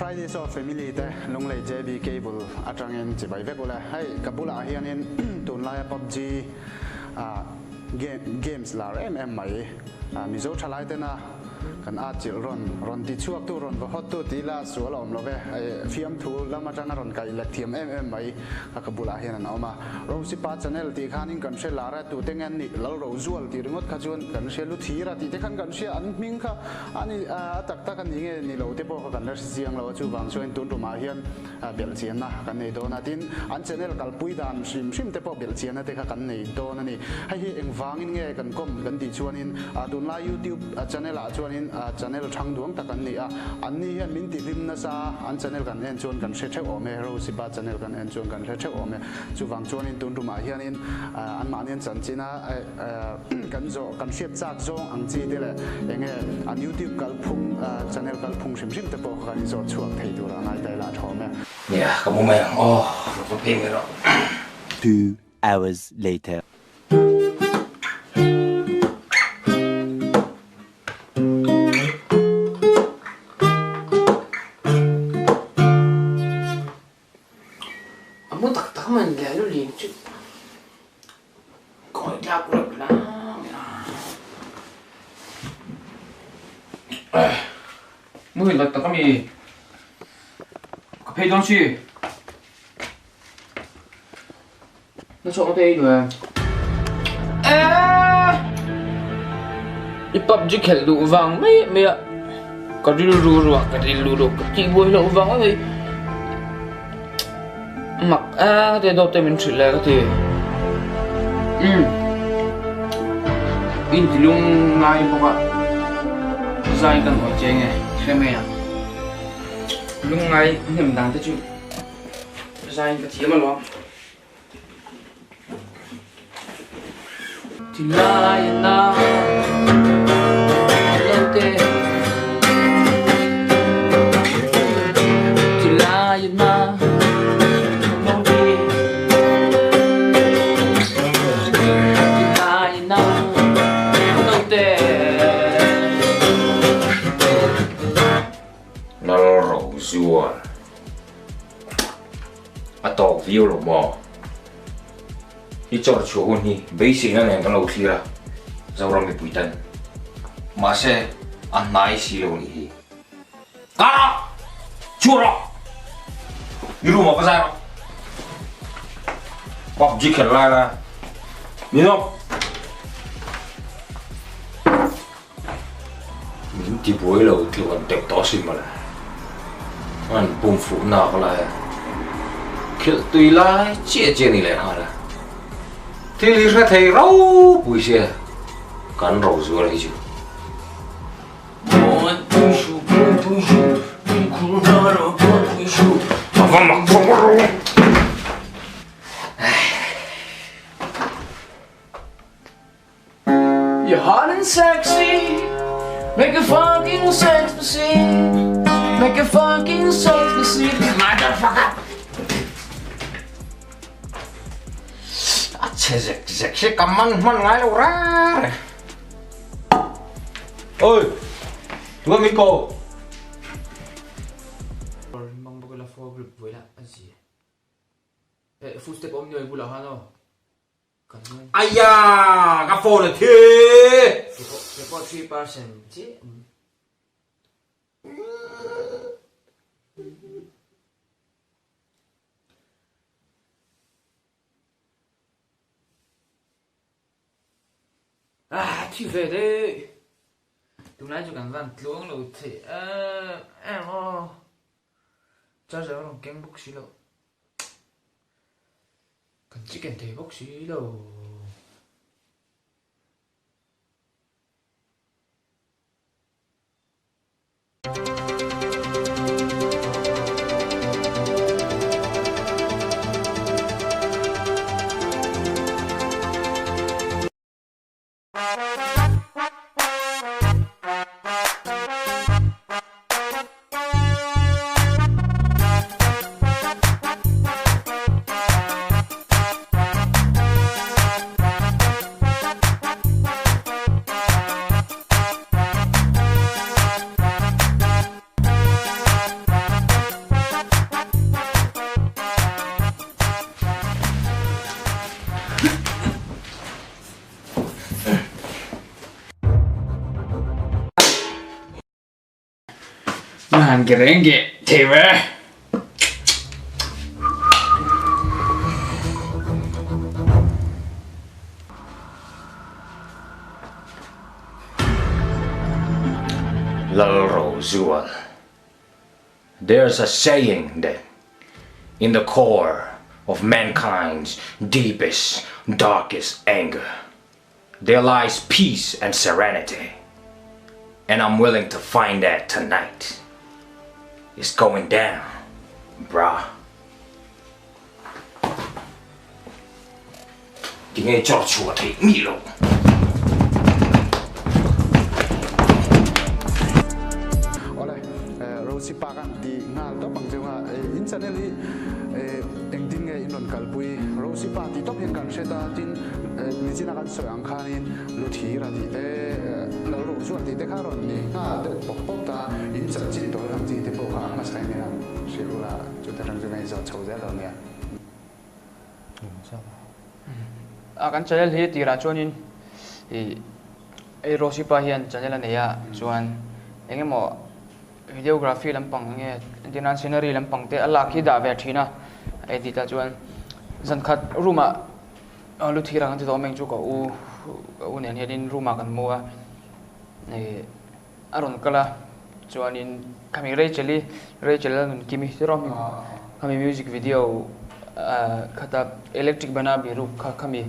Friday Show family te Lunglei JB Cable atangin chibai vek ule. Hei ka bulah hianin tunlaia PUBG games lar em em mai Mizo thalai tena Kan atchilh rawn rawn ti chhuak tu rawn va hawt tu tih la sual a awm lo ve. Fiamthu lam atanga rawn kaih lek thiam em em mai kha ka bulah hian an awm a. Rosy pa channel tih khanin kan hre lar a, tute nge an nih Lal Rozual tih ringawt kha chuan kan hria lu thir a tih te khan kan hria an hming kha a ni a tak tak a ni nge ni lo te pawh kha kan la hre chiang lo a chuvang chuan tun tumah hian belhchianna kan nei dawn a, tin an channel kalpui dan hrim hrim te pawh belhchianna te kha kan nei dawn a ni. Hei hi engvangin nge kan kawm kan tih chuanin tunlai youtube channel ah chuanin channel thang duang tak an ni a, an ni hian min tihlim nasa a, an channel kan en chuan kan hre theuh awm e, Rosy pa channel kan en chuan kan hre theuh awm e, chuvang chuanin tun tumah hianin anmahni an chanchin a kan zawh kan hriat chak zawng ang chi te leh enge an youtube kalphung channel kalphung hrim hrim te pawh kha kan inzawt chhuak thei tur a ngai ta ila a tha awm e. Nia, ka mu mai ang aw, ka va phei mai rawh. Two hours later. A mu tak tak man le lu lin chu. Khawi tlak reuh la Muhil tak tak ami. Ka phei dawn si. Na chawh te ei duh em? Eh! I PUBG khelh duh vang mai mai a. Ka rilru ruah ka rilru ruah ka tih buai loh vang mai. Mak a te dawt te min hrilh le ka ti. Umm. In ti lung ngai bawk a. Zai kan hawi che nge hre mai ang. Lung ngai hnem dan te chu zai in ka thiam alawm. Ti lai na lo te Ti lai na lo te Ti lai na lo te Lalrozual A tawk viau lo maw? I chawr chhuah hun hi beiseina nen kan lo thlir a, Zoram mipui tan. Mahse, a hnai si lo nih hi. Kar rawh! Chhuah rawh! I room ah va zai rawh! PUBG khelh lai la ni nawk! Min ti buai lo tluk an teuh tawh asin mawle. An pum fuh nak lai a. Khilh tui lai chiah chiah ni leh nghal a. Thil hi hre thei ropui sia kan ro zual hi chu. A va mak thawk ro. You're hot and sexy Make a fucking sex machine Make a fucking sex machine Motherfucker A chhe zek zek hi ka man hman ngai lo ra re. Oi! Tunga min ko! Mang bawk ila foregrip vawi lah a zia. Eh, footstep awm nuai bulah khan aw. Aya ka phone a thi. Keipawh 3% chiah a ni. Ah thi ve deuh. Tunlai chu kan van tluang lo thei em em aw. Charger a rawn keng bawk si lo. Kan chicken thei bawk si lo. han ke reng ke thei ve. Lalrozual, There's a saying that in the core of mankind's deepest, darkest anger, there lies peace and serenity. And I'm willing to find that tonight. It's going down, brah. Tinge chawr chhuah theih mi loh. Awle, Rosie pa kan ti nghal tawp ang cheu kha. In channel hi engtin nge in rawn kalpui? Rosie pa tih tawp hian kan hre ta. Tin, nichina kan sawi ang khanin Luthira tih te, Lalrozual tih te kha rawn ni nghal deuh pawp pawp ta. In chanchin tawi ang chi te pawh kha a hmasa in ila hrilh ula, chute rang chu kan inzawt chho zel lo nia. A kan channel hi tirah chuanin ih hei Rosy pa hian channel a nei a chuan eng emaw videography lampang nge entir nan scenery lampang te a lak hi dah ve thin a edit ah chuan zan khat room ah lu thir ang an ti tawh mai ang chu ka u ka u nen hianin room ah kan mu a ih A rawn kal a, chuanin khami Rachel-i, Rachel a nun Kimi te rawh khami music video khata electric bana biruk kha khami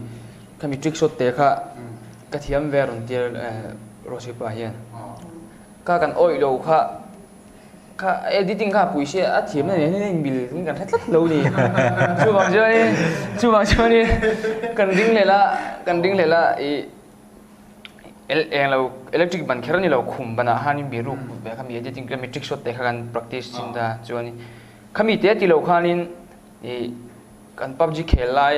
khami trick shot te kha ka thiam ve a rawn tir Rosy pa hian. Kha kan awih lo kha kha editing kha a pui sia a thiam na nen hian a inmil in kan hre tlat lo ni. Chuvang chuanin chuvang chuanin kan ring leh la kan ring leh la ih Englo electric ban kher a ni lo khum banah khanin biruk ve khami editing khami trick shot te kha kan practice thin ta chuanin khami te ti lo khanin ih kan pubg khel lai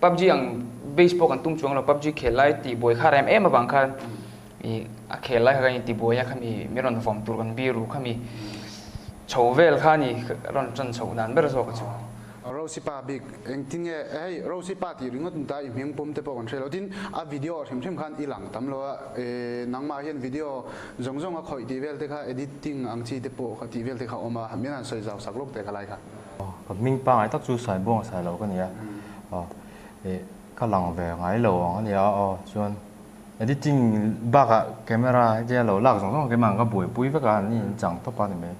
pubg ang base pawh kan tum chuang lo pubg khel lai tih buai kha rem em avang khan ih a khel lai kha kan inti buai a khami mi rawn vawm tur kan biru khami chho vel kha a ni rawn tan chhoh dan ber zawk a chu. Rosy pa bik engtin nge hei Rosy pa tih ringawt ta i hming pum te pawh kan hre lo tin a video hrim hrim khan i lang tam lo a nangmah hian video zawng zawng a khawih tih vel te kha editing ang chi te pawh kha tih vel te kha awm a min han sawi zau sak lawk te kha lai kha. Ka hming pangai tak chu Saibuang Sailo ka ni a ka lang ve ngai lo ang a nia aw chuan editing bakah camera hetia lo lak zawng zawng keimah ang ka buaipui vek a an in chang tawp a ni mai.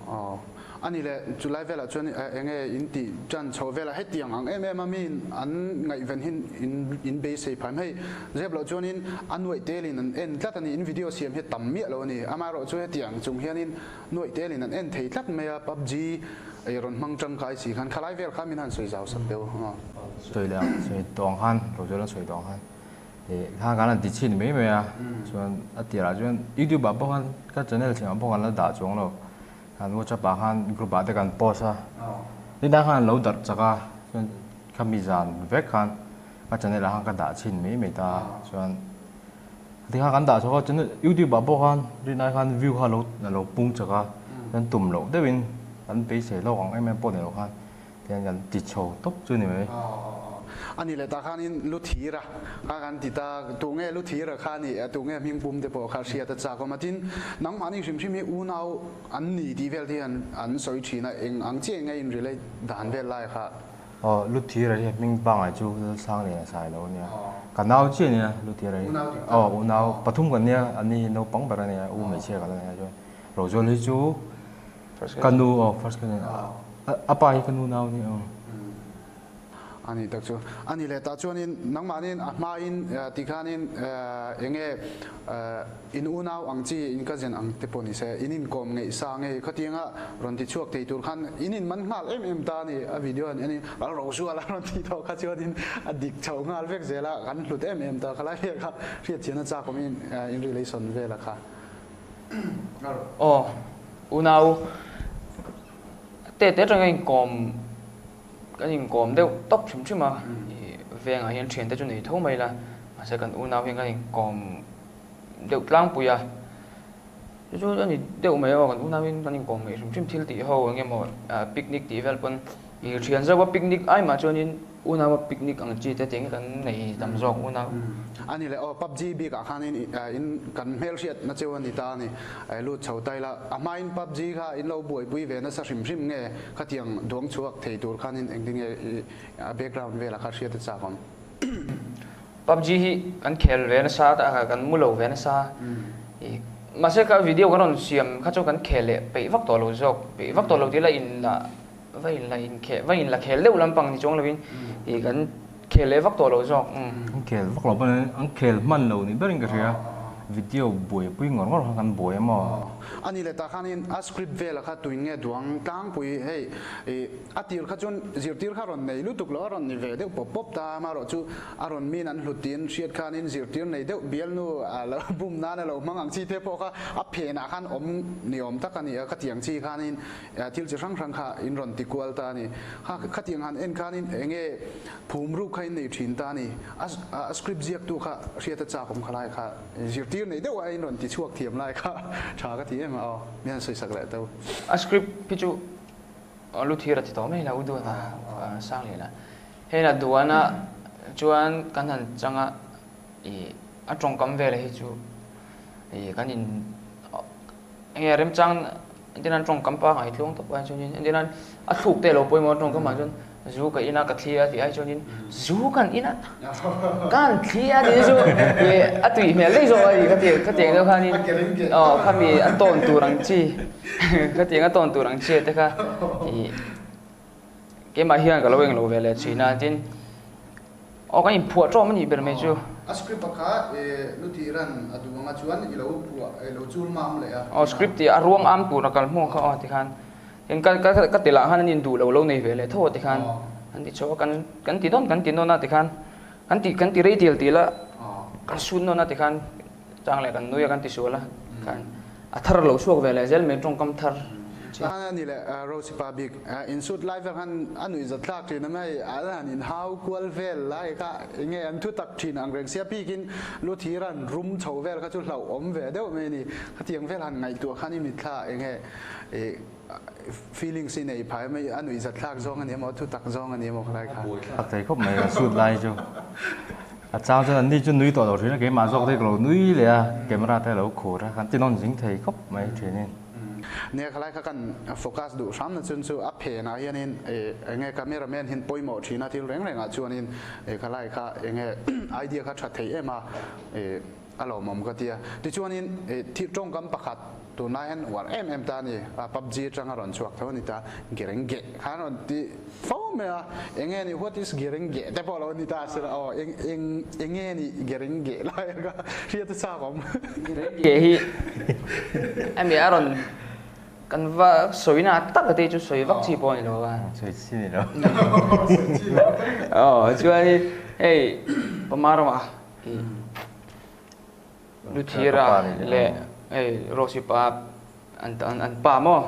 Aw. A ni le, chulai velah chuan eng nge in tih tan chhoh velah hetiang ang em em a miin an ngaihven hi in in beisei phai mai. Zep loh chuanin a nuaih telin an en tlat a ni, in video siam hi a tam miah lo a ni. Amaherawh chu hetiang chung hianin nuaih telin an en thei tlat mai a, PUBG ei rawn hmang tangkai si khan khalai vel kha min han sawi zau sak deuh. Aw. Sawi leh ang, sawi tawh ang khan, Rozuala sawi tawh ang khan. Ih kha kan han ti chhin mai mai a, chuan a tirah chuan youtube ah pawh khan ka channel chhingah pawh kan la dah chuang lo, kan whatsapp ah khan group ah te kan post a, nidang khan an lo darh chak a, chuan khami zan vek khan ka channel ah khan ka dah chhin mai mai ta a, chuan tikhan kan dah chhuak a channel youtube ah pawh khan rinai khan view kha a lo a lo pung chak a, chuan tum loh deuhin kan beisei lawk ang em em pawh ni lo khan. Tiang kan ti chho tawp chu ni mai. A ni leh ta khanin lu thir a kha kan ti ta, tu nge lu thir a kha ni, tu nge hming pum te pawh kha hriat a chak awm a. Tin, nangmahni hrim hrim hi unau an ni tih vel te hian an sawi thin a, eng ang chiah nge in relate dan vel lai kha? Aw, lu thir a hi hming pangai chu Lalsanglian a sai lo a nia. Ka nau chiah a nia lu thir a hi. Aw, unau pathum kan nia, an ni hi naupang ber a nia, u hmeichhia kan la nia chuan Rozual hi chu Ka nu aw first ka ni a pa hi ka nu nau ni aw. A ni tak chu. A ni leh tah chuanin nangmahniin a hmain tikhanin enge in unau ang chi in cousin ang te pawh ni se in inkawm ngeih sa ngei khatianga rawn ti chhuak thei tur khan in in man nghal em em ta a ni. A video an enin a ro sual a rawn tih tawh kha chuanin a dik chho nghal vek zel a kan hlut em em ta khalai vel kha hriatchian a chak awm in relation vela kha. Aw, unau te te atanga inkawm kan inkawm deuh tawp hrim hrim a, vengah hian thiante chu nei tho mai la, mahse kan unau hian kan inkawm deuh tlangpui a, chu chu a ni deuh mai aw, kan unau in kan inkawm mai hrim hrim thil tih ho eng emaw picnic tih vel pawn. I thian zauh a picnic ai mah chuanin unau a picnic ang chi te tiang hi kan nei tam zawk unau. A ni leh aw, PUBG bik ah khanin in kan hmelhriat na cheu a ni ta a ni. Lut chho ta ila, a hmain PUBG kha in lo buaipui ve nasa hrim hrim nge khatiang duang chhuak thei tur khanin engtin nge i a background velah kha hriat a chak awm. PUBG hi kan khel ve nasa a, kan mu lo ve nasa. Mahse kha video kan rawn siam kha chu kan khel leh peih vak tawh lo zawk, peih vak tawh lo tih la in lah va in la in khel va in la khel deuh lampang ni chuang lovin ih kan khel leh vak tawh lo zawk. An khel vak lo pawn an khel hman lo ni berin ka hria, video buaipui ngawr ngawr kha kan buai a maw? A ni leh tah khanin a script vela kha tuin nge duang tlangpui hei ih a tir kha chuan zirtir kha rawn nei lutuk lo a rawn ni ve deuh pawp pawp ta amaherawh chu a rawn min an hlut tiin hriat khanin zirtir nei deuh bialnu a lo bum nan a lo hmang ang chi te pawh kha a phenah khan awm ni awm tak a ni a khatiang chi khanin Thil chi hrang hrang kha in rawn ti kual ta a ni. Kha khatiang han en khanin eng nge phum ruk kha in nei thin ta a ni. A script ziaktu kha hriat a chak awm kha lai kha zirtir nei deuh a in rawn ti chhuak thiam lai kha tha ka ti em a aw. Mi han sawi sak leh tho. A script hi chu lu thir a ti tawh mai lo u Duana sang leh la. Hei la Duana chuan kan han chang a ih a tawngkam vel hi chu ih kan in eng nge remchang Entirnan tawngkam pangai tluang tawp ai chuanin entirnan a thluk te lo pawimawh tawngkam ah chuan zu ka in a ka thli a tih ai chuanin zu kan in a kan thli a tih chu ih a tui hmel daih zawk a ni ka ti ka tiang deuh khanin aw khami a tawn tur ang chi ka tiang a tawn tur ang chi te kha ih keimah hian ka lo englo ve leh thin a tin Aw kan inphuah ṭawm a nih ber mai chu. A script a kha lu tih ran a duh anga chuan i lo phuah i lo chul mam leh a. Aw script tih a ruang am tur a kal hmuh kha aw tikhan in ka ka ka ti lah khan an induh lo lo nei ve leh tho a tikhan an ti chho a kan kan ti dawn kan ti nawn a tikhan kan ti kan ti rei tial tial a kan sun nawn a tikhan chang leh kan nui a kan ti sual a khan a thar lo chhuak ve leh zel mai tawngkam thar. A ni leh Rose pa bik insut lai vel khan a nuih zat thlak thin a mai an han in hau kual vel lai kha enge an thu tak thin ang reng sia bikin lu thir an rum chho vel kha chu hlauh awm ve deuh mai a ni. Khatiang vel han ngaihtuah khan i mitthla enge feelings i nei phai mai a nuih zat thlak zawng a ni emaw thu tak zawng a ni emaw khalai kha. Thlak thei khawp mai a suit lai chu. A chang chuan an ni chu nui tawh lo thin a, keimah zawk te ka lo nui leh a, camera te a lo khur a, kan ti nawn zing thei khawp mai thinin. Nia khalai kha kan focus duh hram na chun chu a phenah hianin enge camera man hian pawimawh thin a thil reng rengah chuanin khalai kha enge idea kha tha thei em a a lawmawm ka tia. Tichuanin thil tawngkam pakhat tunlai hian uar em em ta a ni, PUBG atanga rawn chhuak tho a ni ta, Gerenge kha an rawn ti fo mai a, enge ni what is Gerenge te pawh lo ni ta sela aw, eng eng enge ni Gerenge lai a kha hriat a chak awm. Gerenge hi hemi a rawn kan va sawina tak a te chu sawi vak chi pawh a ni lo a. Sawi chi ni lo. Aw chuan hei Pamar ramah Luthira leh hei Rosy pa an an pa maw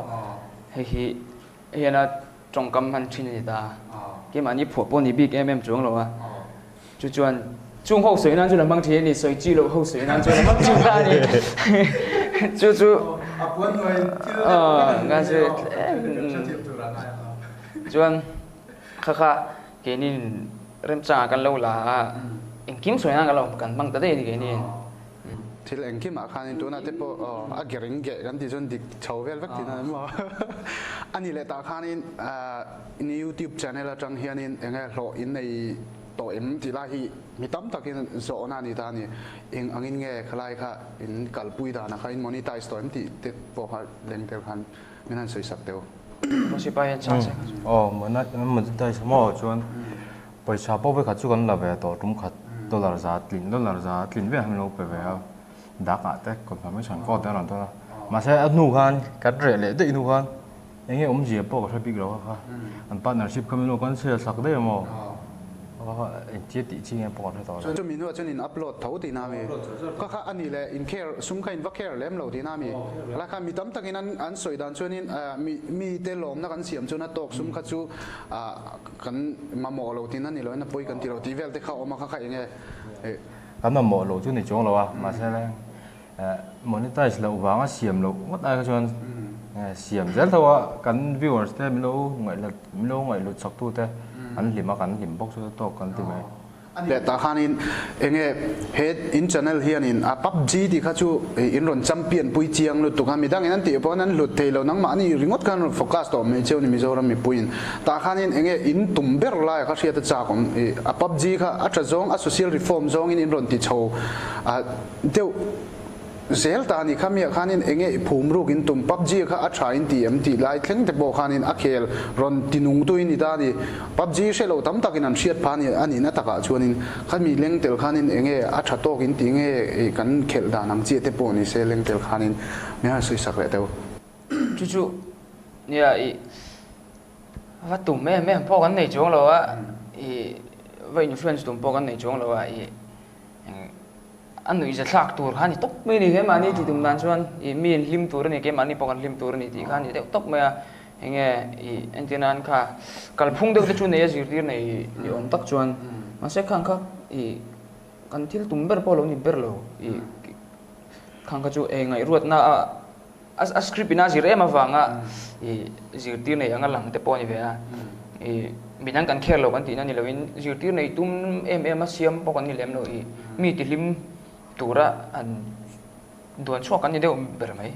hei hi hei hian a tawngkam hman thin a ni ta keimahni phuah pawh a ni bik em em chuang lo a chu chuan chung ho sawi nan chuan a hmang thin a ni sawi chi loh ho sawi nan chuan a hmang thin ta a ni chu chu chuan kha kha Keinin remchangah kan lo la a, engkim sawi nan kan lo kan hmang ta daih a ni keinin. Thil engkimah khanin tunah te pawh a gereng geh kan tih chuan dik chho vel vek tihna an maw? A ni leh tah khanin in youtube channel atang hianin eng nge hlawh in nei tawh em tih lai hi mi tam takin zawhna a ni ta a ni. Eng angin nge khalai kha in kalpui danah kha in monetize tawh em tih te pawh kha leng tel khan Min han sawi sak teuh. Sipai an chang sek. Aw monetize maw chuan pawisa pawh vekhat chu kan la ve tawh tum khat dollar za tlin dollar za tlin vel han lo pe ve a dak ah te confirmation code te a rawn tawn a mahse a hnu khan kan reh leh daih hnu khan eng nge awmzia pawh ka hre bik lo kha kha an partnership kha min lo cancel sak daih a maw. Engtia tih chi nge pawh ka hre tawh lo. Chumi hnuah chuan in upload tho tihna a mi? Kha kha a nih leh in care sum kha in va care lem lo tihna a mi? La kha mi tam takin an an sawi dan chuanin mi mite lawmna kan siam chuan a tawk sum kha chu kan mamawh lo tihna ni loin a pawi kan ti lo tih vel te kha a awm a kha kha enge? Kan mamawh lo chu ni chuang lo a, mahse monetize loh vanga siam loh ngawt ai kha chuan Siam zel tho a, kan viewers te min lo ngaihhlat min lo ngaihhlut chak tu te an hlim a, kan hlim bawk chu tawk kan ti mai. Leh tah khanin enge he in channel hianin a PUBG tih kha chu in rawn champion pui chiang lutuk a, midangin an tih pawhin an hlut thei lo, nangmahni ringawt khan rawn focus tawh mai cheu ni Mizoram mipuiin. Tah khanin enge in tum ber lai kha hriat a chak awm, a PUBG kha a tha zawng a social reform zawngin in rawn ti chho deuh. Zel ta ni kha miah khanin enge i phum ruk in tum PUBG kha a tha in ti em tih lai thleng te pawh khanin a khel rawn ti nung tu in ni ta ni. PUBG hre lo tam takin an hriat pha ni a nihna takah chuanin khami leng tel khanin enge a tha tawk in ti nge i kan khelh dan ang chiah te pawh ni se leng tel khanin min han sawi sak leh teuh. Chu chu nia i va tum em em pawh kan nei chuang lo a, i va influence tum pawh kan nei chuang lo a, i A nuihza thlak tur kha a ni tawp mai a ni. Keimahni tih tum dan chuan ih mi in hlim tur a ni, keimahni pawh kan hlim tur a ni tih kha a ni deuh tawp mai a. Enge ih entir nan kha kalphung deuh te chu nei a zirtir nei ni awm tak chuan mahse khang kha ih kan thil tum ber pawh lo ni ber lo ih khang kha chu eng ngaihruatna a a script in a zir em avanga ih zirtir nei anga lang te pawh a ni ve a ih midang kan kher lo kan tihna ni loin zirtir nei tum em em a siam pawh kan ni lem lo ih mi tihlim tura han duan chhuak kan ni deuh ber mai.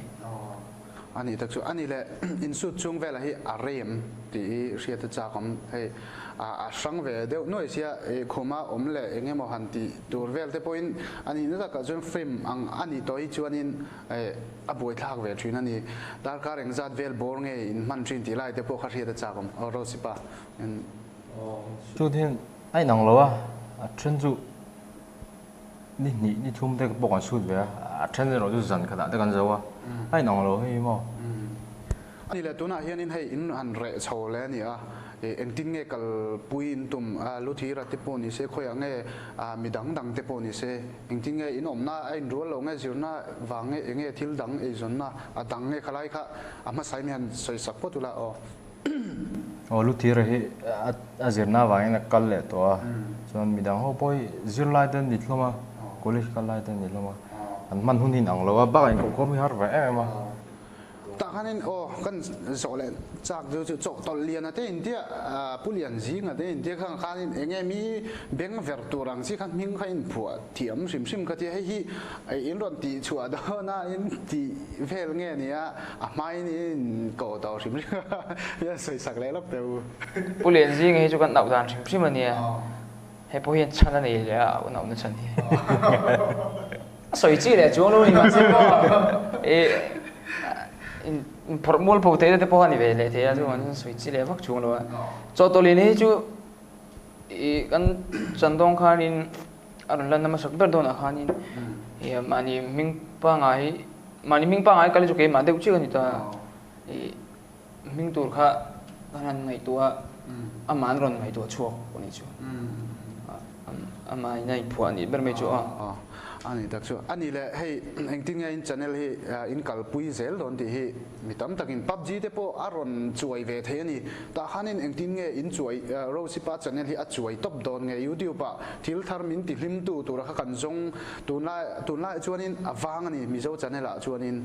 A nih tak chu a ni le insut chung velah hi a rem tih hi hriat a chak awm hei a hrang ve deuh nuai sia ih khuma awm leh eng emaw han tih tur vel te pawhin a nihna takah chuan frame ang a nih tawh hi chuanin A buaithlak ve thin a ni. Darkar engzat vel bawr nge in hman thin tih lai te pawh kha hriat a chak awm. Aw Rosy pa. Chu hian a inang lo a, a then chu ni hnih ni thum te pawh kan shoot ve a, a then erawh chu zan khatah te kan zo a, a inang lo hei maw. A ni le, tunah hianin hei in han reh chho le a ni a, engtin nge kalpui in tum Luthira te pawh ni se, khawiah nge mi dang dang te pawh ni se, Engtin nge in awmna a inrual lo nge zirna vang nge enge thil dang eizawnna a dang nge khalai kha a hmasa in hian sawi sak phawt ula aw. Aw Luthira hi a zirna avangin a kal leh tawh a, chuan midang ho pawh hi zirlai te an ni hlawm a, college kal lai te an ni hlawm a, an hman hun hi inang lo a, bakah inkohkhawm hi har ve em em a. Tah khanin aw kan zawh leh chak chu chu chawhtawlh lian a te intia Pu Lian zing a te intia khang khanin enge mi beng ver tur ang chi kha hming kha in phuah thiam hrim hrim ka tia hei hi in rawn tih chhuah dawn a in tih vel nge nia a hmain in ko tawh hrim hrim a hian sawi sak leh lawk teh u. Pu Lian zing hi chu kan auh dan hrim hrim a nia hei pawh hian chhan a nei leh a auh nauhna chhan hi. A sawi chi leh chuang lo ni mahse pawh i in phawrh mual pho theih te pawh a ni ve leh thei a chu an sawi chi leh vak chuang lo a. Chawhtawlhin hi chu i kan chandawng khanin a rawn lan hmasak ber dawnah khanin i mahni hming pangngai mahni hming pangngai kal hi chu keimah deuh chiah a ni ta i hming tur kha kan han ngaihtuah a amah an rawn ngaihtuah chhuak a nih chu. Amah in a inphuah a nih ber mai chu aw. A nih tak chu. A nih leh hei engtin nge in channel hi in kalpui zel dawn tih hi mi tam takin PUBG te pawh a rawn chuai ve thei a ni. Tah khanin engtin nge in chuai Rosy pa channel hi a chuai tawp dawn nge YouTube ah thil thar min ti hlim tu tura kha kan zawng tunlai tunlai chuanin a vang a ni Mizo channel ah chuanin.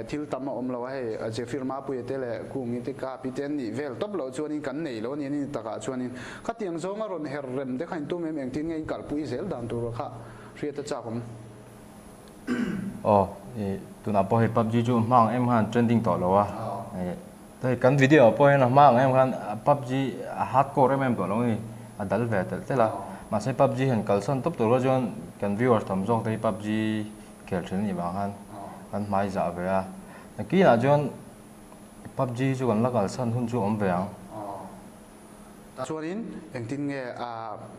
Thil tam a awm lo a hei, Zephyr Mapuia te leh Kungi te Kapi te an nih vel tawp loh chuanin kan nei lo a ni a ni takah chuanin khatiang zawnga rawn her rem te kha in tum em engtin nge in kalpui zel dan tur kha hriat a chak awm. Aw i tunah pawh hei PUBG chu hma ang em khan trending tawh lo a, hei kan video ah pawh hian a hma ang em khan PUBG a hardcore em em tawh lo a ni, a dal ve telh telh a, mahse PUBG hian kalsan tawp tur kha chuan kan viewers tam zawk te hi PUBG Khel thin anih vang khan kan hmai zah ve a, nakinah chuan PUBG chu kan la kalsan hun chu awm ve ang. Chuanin engtin nge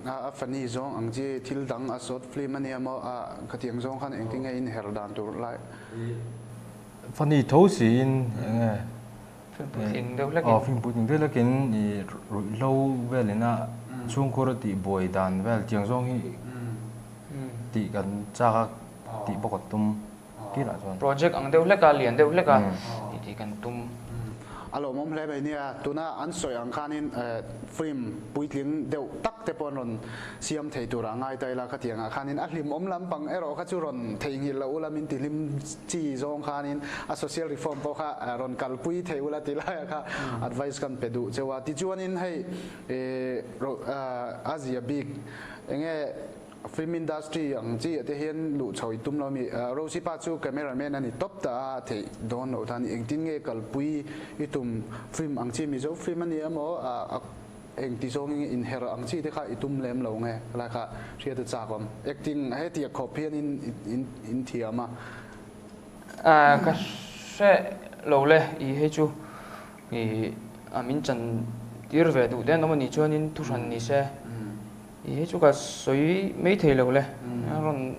a funny zawng ang chi thil dang a short film a nia maw a khatiang zawng khan engtin nge in her dan tur lai. Funny tho siin eng nge Film puitling deuh hlekin. Aw film puitling deuh hlekin i ruihhlo velin a chhungkhur a tih buai dan vel tiang zawng hi tih kan chak a tih bawk a tum kil ah chuan. Project ang deuh hlek a, lian deuh hlek a tih kan tum. A lawmawm hle mai nia, tuna an sawi ang khanin film puitling deuh tak te pawh an rawn siam thei turah ngai ta ila khatiang ah khanin a hlimawm lampang erawh kha chu rawn theihnghilh loh ula min tihlim chi zawng khanin a social reform pawh kha rawn kalpui thei ula ti laiah kha advice kan pe duh cheu a. Tichuanin hei a zia bik enge Film industry ang chi ah te hian luh chho i tum lo ami? Rosie pa chu camera man a ni tawp ta a, theih dawn loh tan engtin nge kalpui i tum? Film ang chi Mizo film a ni emaw engti zawng in nge inher ang chi te kha i tum lem lo nge? Helai kha hriat a chak awm. Acting hetiang khawp hian in in thiam a. Ka hre lo le i hei chu i min chan tir ve duh te an awm a nih chuanin thuhran ni se. I hei chu ka sawi mai thei lo le, a rawn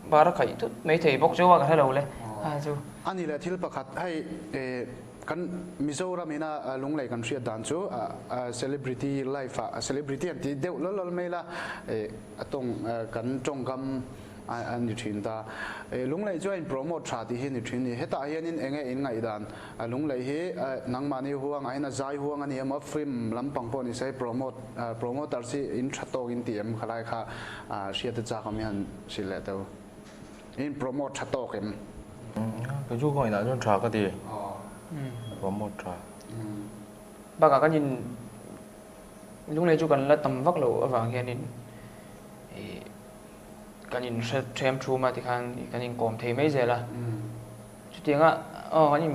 bar a khaih thut mai thei bawk chu a ka hre lo le a chu. A ni le thil pakhat hei kan Mizoram ina lunglei kan hriat dan chu celebrity life ah celebrity an ti deuh lawlh lawlh mai la a tawng kan tawngkam a ni thin ta. Lunglei chu a in promote tha tih hi a ni thin a ni. Hetah hianin enge in ngaihdan? Lunglei hi nangmahni huangah hian a zai huang a ni emaw film lampang pawh ni se promote promoters hi in tha tawk in ti em khalai kha hriat a chak awm hian hrilh leh teu. In promote tha tawk em? Kei chu ka ngaihdan chuan tha ka ti. Promote tha. Bakah kan in Lunglei chu kan la tam vak loh avang hianin ih kan in hre them thum a tikhan kan in kawm thei mai zel a. Chutianga aw kan in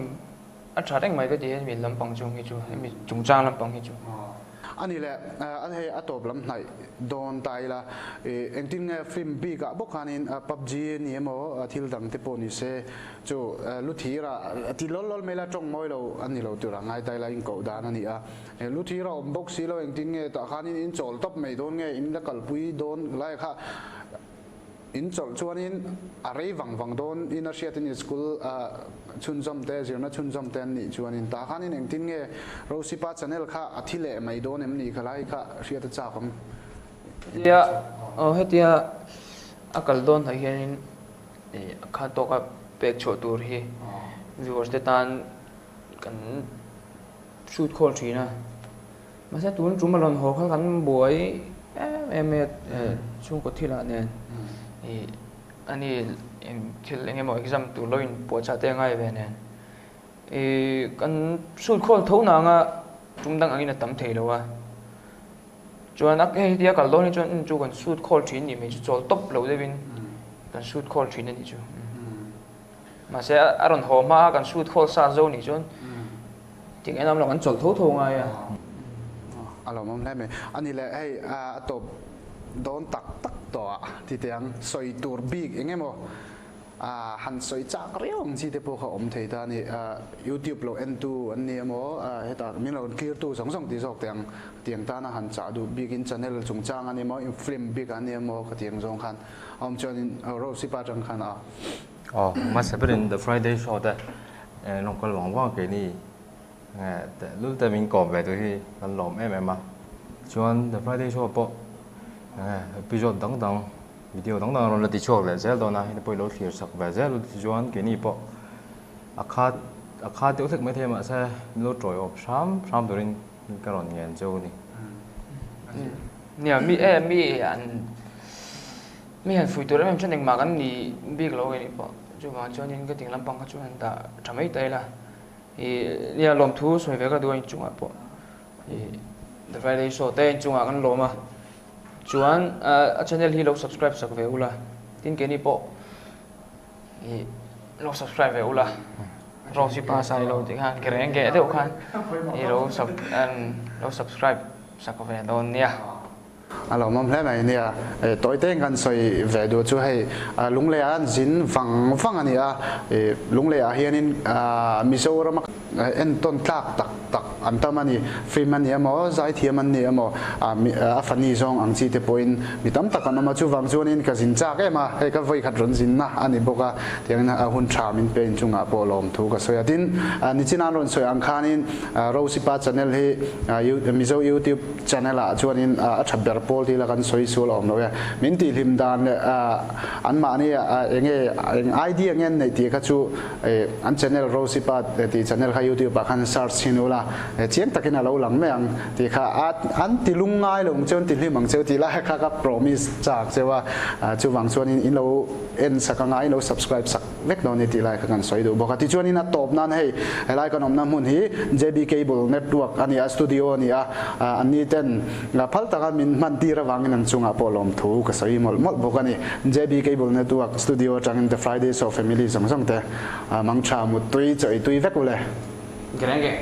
a tha reng mai ka ti hemi lampang chung hi chu hemi chungchang lampang hi chu. A ni le a hei a tawp lam hnaih dawn ta ila engtin nge film bik ah bawk khanin pubg a ni emaw thil dang te pawh ni se chu luthir ah ti lawl lawl mai ila tawng mawi lo a ni lo tur ah ngai ta ila in koh dan a ni a luthir a awm bawk si lo engtin nge tah khanin in chawl tawp mai dawn nge in la kalpui dawn lai kha In chawlh chuanin a rei vang vang dawn in a hriatin i school chhunzawm te, zirna chhunzawm te an nih chuanin tah khanin engtin nge Rosy pa channel kha a thi leh mai dawn em ni khalai kha hriat a chak awm. Hetia aw hetia a kal dawn hnaih hianin a kha tawka pek chhuah tur hi viewers te tan kan shoot khawl thin a. Mahse tun tum a rawn haw kha kan buai em em mai a chhungkaw thilah nen ih ani eng thil eng emaw exam tur lo in puahchah te a ngai ve nen ih kan shoot khawl tho nang a tum dang angin a tam thei lo a chuan a hei hetia kal dawn hi chuan chu kan shoot khawl thin nih mai chu chawl tawp lo deuhin kan shoot khawl thin a nih chu. Mahse a rawn haw hma a kan shoot khawl sa zo nih chuan ting en awm lo kan chawlh tho tho ngai a. A lawmawm hle mai. A ni le hei a tawp dawn tak tak tawh ah ti teh ang sawi tur bik eng emaw han sawi chak riau ang chi te pawh kha awm thei ta a ni. Youtube lo en tu an ni emaw hetah min lo clear tu zawng zawng ti zawk teh ang tiang tana han chah duh bik in channel chungchang a ni emaw film bik an ni emaw ka ti ang zawng khan a awm chuan in Rose pa atang khan a. Aw, hmasa berin The Friday Show te rawn kal vang vang keini tehlul te min kawm ve tur hi kan lawm em em a. Chuan The Friday Show pawh episode dang dang, video dang dang rawn la ti chhuak leh zel dawn a, heti pawh i lo thlir sak ve zel u tichuan keini pawh a khat a khat deuh hlek maithei mahse min lo tawiawp hram hram turin ka rawn ngen cheu a ni. Nia, mi mi an Mi han fui tur em em chuan engmah kan ni bik lo eng pawh chuvang chuanin ka ding lampang kha chu han dah tha mai ta ila ih nia lawmthu sawi ve ka duh a inchungah pawh ih The Friday Show te inchungah kan lawm a chuan a channel hi lo subscribe sak ve ula tin keini pawh ih lo subscribe ve ula Rosy pa sai lo tih khan ke reng ke deuh khan ih lo sub lo subscribe sak ve dawn nia. A lawmawm hle mai nia. Tawi teng kan sawi ve duh chu hei Lunglei ah an zin vang vang a ni a, Lunglei ah hianin Mizoram a entawn tlak tak tak an tam a ni. Film a ni emaw, zaithiam an ni emaw, a fani zawng ang chi te pawhin mi tam tak an awm a, chuvang chuanin ka zin chak em a, hei ka vawikhat rawn zinna a ni bawk a, tiangin a hun tha min pe inchungah pawh lawmthu ka sawi a. Tin, nichin an rawn sawi ang khanin Rosipa channel hi Mizo YouTube Channel ah chuanin a tha ber pawl tila kan sawi sual a awm lo e. Min tihhlim dan leh anmahni enge eng idea nge an neih tih kha chu an channel Rosy Pa tih channel kha. kha youtube ah khan search chhin ula chiang takin a lo lang mai ang tih kha a an ti lungngai lo ang cheu an ti hlim ang cheu tih lai kha ka promise chak cheu a chuvang chuanin in lo en sak anga in lo subscribe sak vek dawn ni tih lai kha kan sawi duh bawk a. Tichuanin a tawp nan hei helai kan awmna hmun hi JB Cable Network a ni a, studio a ni a, anni ten phal taka min hman tir avangin an chungah pawh lawmthu ka sawi mawlh mawlh bawk a ni. JB Cable Network studio atangin The Friday Show family zawng zawng te mangtha muttui chaw ei tui vek u le. Gerenge.